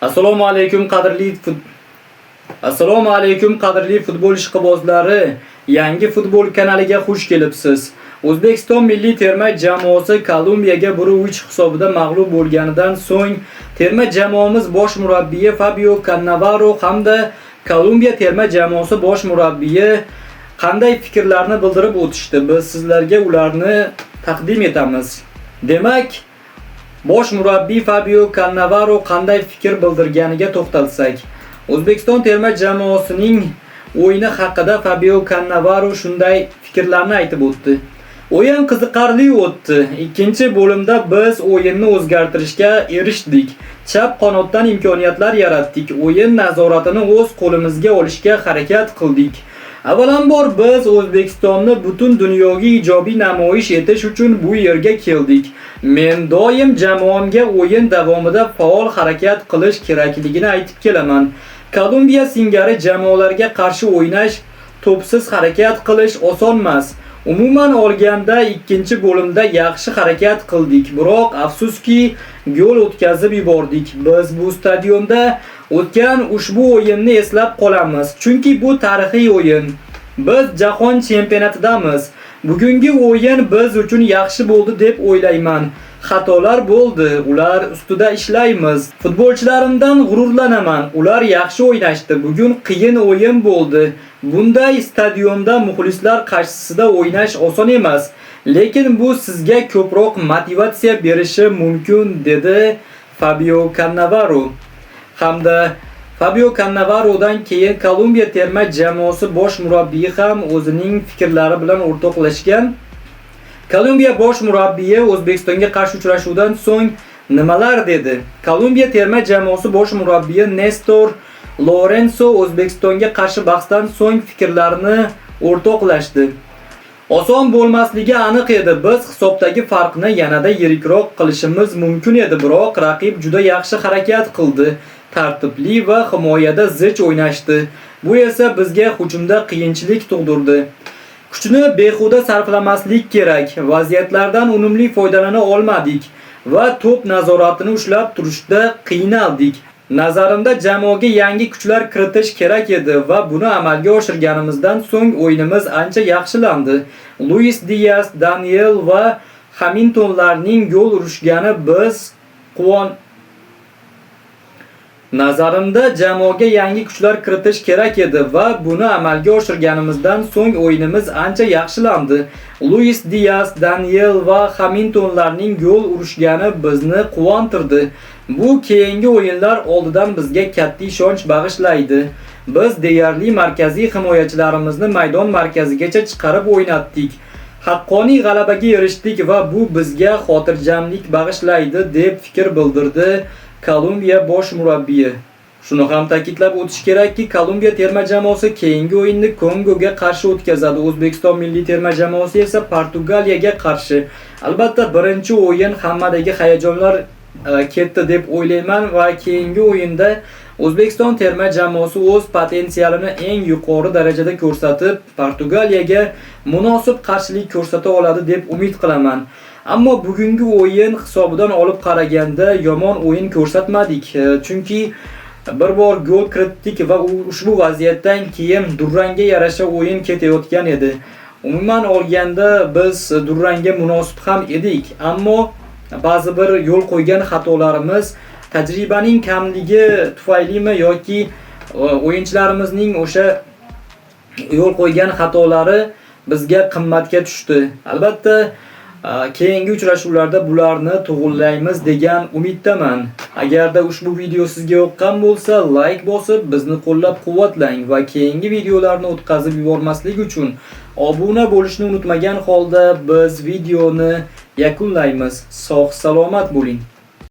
Assalomu alaykum, qadrli futbol ishqibozlari. Yangi futbol kanaliga xush kelibsiz. O'zbekiston milliy terma jamoasi Kolumbiyaga 1-3 hisobida mag'lub bo'lganidan so'ng terma jamoamiz bosh murabbiyi Fabio Cannavaro hamda Kolumbiya terma jamoasi bosh murabbiyi qanday fikrlarni bildirib o'tishdi? Biz sizlarga ularni taqdim etamiz. Demak, bosh murabbiy Fabio Cannavaro qanday fikr bildirganiga to'xtalsak, O'zbekiston terma jamoasining o'yini haqida Fabio Cannavaro shunday fikrlarni aytib o'tdi. O'yin qiziqarli o'tdi. Ikkinchi bo'limda biz o'yinni o'zgartirishga erishdik. Chap qanotdan imkoniyatlar yaratdik. O'yin nazoratini o'z qo'limizga olishga harakat qildik. Avvalambor, biz O'zbekistonni butun dunyoga ijobiy namoyish etish uchun bu yerga keldik. Men doim jamoamga o'yin davomida faol harakat qilish kerakligini aytib kelaman. Kolumbiya singari jamoalarga qarshi o'ynash, to'psiz harakat qilish oson emas. Umuman olganda, ikkinchi bo'limda yaxshi harakat qildik, biroq afsuski, gol o'tkazib yubordik. Biz bu stadionda o'tgan ushbu o'yinni eslab qolamiz, chunki bu tarixiy o'yin. Biz jahon chempionatidamiz. Bugungi o'yin biz uchun yaxshi bo'ldi deb o'ylayman. Xatolar bo'ldi, ular ustida ishlaymiz. Futbolchilarimdan g'ururlanaman. Ular yaxshi o'ynashdi. Bugun qiyin o'yin bo'ldi. Bunday stadionda muxlislar qarshisida o'ynash oson emas. Lekin bu sizga ko'proq motivatsiya berishi mumkin, dedi Fabio Cannavaro. Hamda Fabio Cannavarodan keyin Kolumbiya terma jamoasi bosh murabbiyi ham o'zining fikrlari bilan o'rtoqlashgan. Kolumbiya bosh murabbiyi O'zbekistonga qarshi uchrashuvdan so'ng nimalar dedi? Kolumbiya terma jamoasi bosh murabbiyi Nestor Lorenzo O'zbekistonga qarshi bahsdan so'ng fikrlarini o'rtoqlashdi. Oson bo'lmasligi aniq edi. Biz hisobdagi farqni yanada yirikroq qilishimiz mumkin edi, biroq raqib juda yaxshi harakat qildi. Tartibli va himoyada zich o'ynashdi. Bu esa bizga hujumda qiyinchilik tug'dirdi. Kuchni behuda sarflamaslik kerak. Vaziyatlardan unumli foydalana olmadik va to'p nazoratini ushlab turishda qiynaldik. Nazarimda, jamoaga yangi kuchlar kiritish kerak edi va buni amalga oshirganimizdan so'ng o'yinimiz ancha yaxshilandi. Luis Dias, Daniel va Hamiltonlarning gol urishgani biz quvon Nazarimda, jamoaga yangi kuchlar kiritish kerak edi va buni amalga oshirganimizdan so'ng o'yinimiz ancha yaxshilandi. Luis Dias, Daniel va Hamiltonlarning gol urishgani bizni quvontirdi. Bu keyingi o'yinlar oldidan bizga katta ishonch bag'ishlaydi. Biz deyarli markaziy himoyachilarimizni maydon markazigacha chiqarib o'ynatdik. Haqqoniy g'alabaga erishdik va bu bizga xotirjamlik bag'ishlaydi, deb fikr bildirdi Kolumbiya bosh murabbiyi. Shuni ham ta'kidlab o'tish kerakki, Kolumbiya terma jamoasi keyingi o'yinni Kongoga qarshi o'tkazadi. O'zbekiston milliy terma jamoasi esa Portugaliyaga qarshi. Albatta, birinchi o'yin hammadagi hayajonlar ketdi deb o'ylayman va keyingi o'yinda O'zbekiston terma jamoasi o'z potensialini eng yuqori darajada ko'rsatib, Portugaliyaga munosib qarshilik ko'rsata oladi deb umid qilaman. Ammo bugungi o'yin hisobidan olib qaraganda yomon o'yin ko'rsatmadik. Chunki bir bor gol kiritdik va ushbu vaziyatdan keyin durangga yarasha o'yin ketayotgan edi. Umuman olganda, biz durangga munosib ham edik, ammo ba'zi bir yo'l qo'ygan xatolarimiz tajribaning kamligi tufaylimi yoki o'yinchilarimizning o'sha yo'l qo'ygan xatolari bizga qimmatga tushdi. Albatta, keyingi uchrashuvlarda bularni to'g'rilaymiz degan umiddaman. Agarda ushbu video sizga yoqqan bo'lsa, like bosib, bizni qo'llab-quvvatlang va keyingi videolarni o'tkazib yubormaslik uchun obuna bo'lishni unutmagan holda biz videoni yakunlaymiz. Sog' salomat bo'ling.